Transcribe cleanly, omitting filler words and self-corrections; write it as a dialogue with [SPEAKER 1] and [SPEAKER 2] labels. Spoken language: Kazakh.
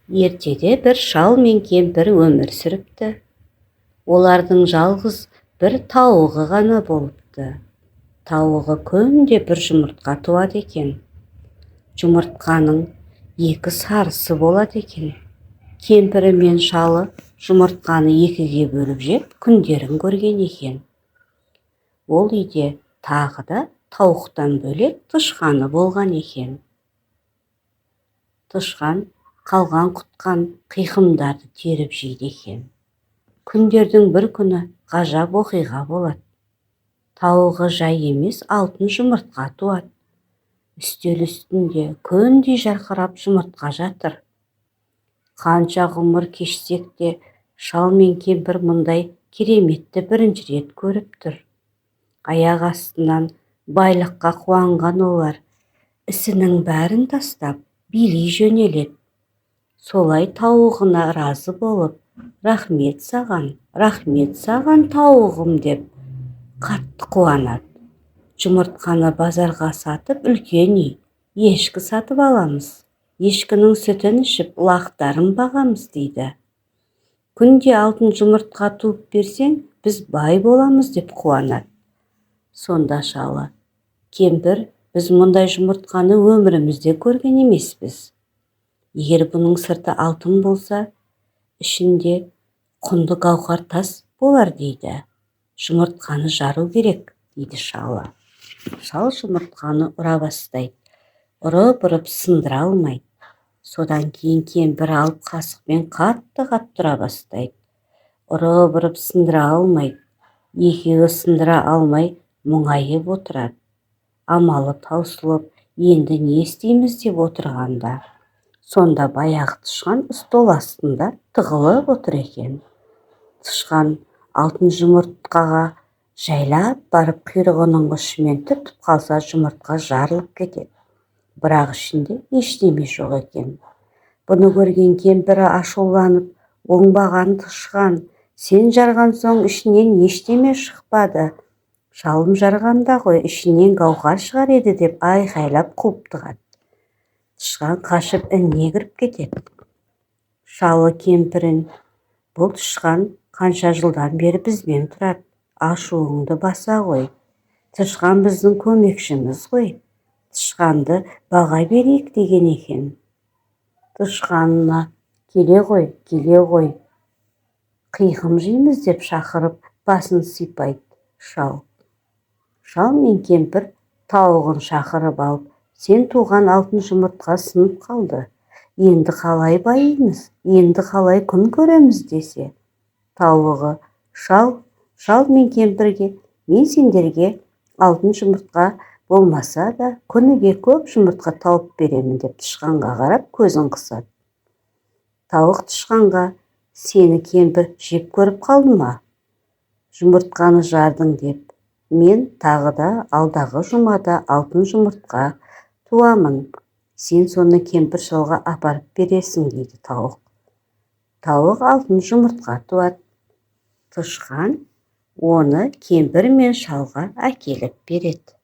[SPEAKER 1] Ертеде бір шал мен кемпір өмір сүріпті. Олардың жалғыз бір тауығы ғана болыпты. Тауығы күнде бір жұмыртқа туады екен. Жұмыртқаның екі сарысы болады екен. Кемпірі мен шалы жұмыртқаны екіге бөліп жеп, күндерін көрген екен. Ол үйде тағы да тауықтан бөлек тышқаны болған екен. Тышқан қалған-құтқан қиқымдарды теріп жейді екен. Күндердің бір күні ғажап оқиға болады. Тауығы жай емес, алтын жұмыртқа туады. Үстел үстінде күндей жарқырап жұмыртқа жатыр. Қанша ғұмыр кешсек те, шал мен кемпір мұндай кереметті бірінші рет көріп тұр. Аяқ астынан байлыққа қуанған олар ісінің бәрін тастап, билей жөнеледі. Солай тауығына разы болып, «Рахмет саған, рахмет саған, тауығым», деп қатты қуанады. Жұмыртқаны базарға сатып, үлкен үй, ешкі сатып аламыз. Ешкінің сүтін ішіп, лақтарын бағамыз, дейді. Күнде алтын жұмыртқа туып берсең, біз бай боламыз, деп қуанады. Сонда шалы: «Кемпір, біз мұндай жұмыртқаны өмірімізде көрген емеспіз. Егер бұның сырты алтын болса, ішінде құнды гауһар тас болар», – дейді. «Жұмыртқаны жару керек», – дейді шалы. Шал жұмыртқаны ұра бастайды. Ұрып-ұрып сындыра алмайды. Содан кейін кемпір алып қасықпен қатты-қатты ұра бастайды. Ұрып-ұрып сындыра алмайды. Екеуі сындыра алмай мұңайып отырады. Амалы таусылып, енді не істейміз деп отырғанда, сонда баяғы тышқан стол астында тығылып отыр екен. Тышқан алтын жұмыртқаға жайлап барып, құйрығының ұшымен түртіп қалса, жұмыртқа жарылып кетеді. Бірақ ішінде ештеме жоқ екен. Бұны көрген кемпірі ашуланып: «Оңбаған тышқан, сен жарған соң ішінен ештеме шықпады. Шалым жарғанда ғой ішінен гауһар шығар еді», – деп айқайлап қуып тығады. Тышқан қашып ініне кіріп кетеді. Шалы кемпірін: «Бұл тышқан қанша жылдан бері бізбен тұрады, ашуыңды баса ғой. Тышқан біздің көмекшіміз ғой. Тышқанды баға берейік», – деген екен. Тышқанына: «Келе ғой, келе ғой, қиқым жейміз», – деп шақырып, басын сипайды шал. Шал мен кемпір тауығын шақырып алып: «Сен туған алтын жұмыртқа сынып қалды. Енді қалай байимыз, енді қалай күн көреміз?» – десе, тауығы шал мен кемпірге: «Мен сендерге алтын жұмыртқа болмаса да, күніге көп жұмыртқа тауып беремін», – деп тышқанға қарап көзін қысады. Тауық тышқанға: «Сені кемпір жеп көріп қалды ма, жұмыртқаны жардың?» – деп. «Мен тағы да алдағы жұмада алтын жұмыртқа туамын, сен соны кемпір шалға апарып бересің», – дейді тауық. Тауық алтын жұмыртқа туады. Тышқан оны кемпір мен шалға әкеліп береді.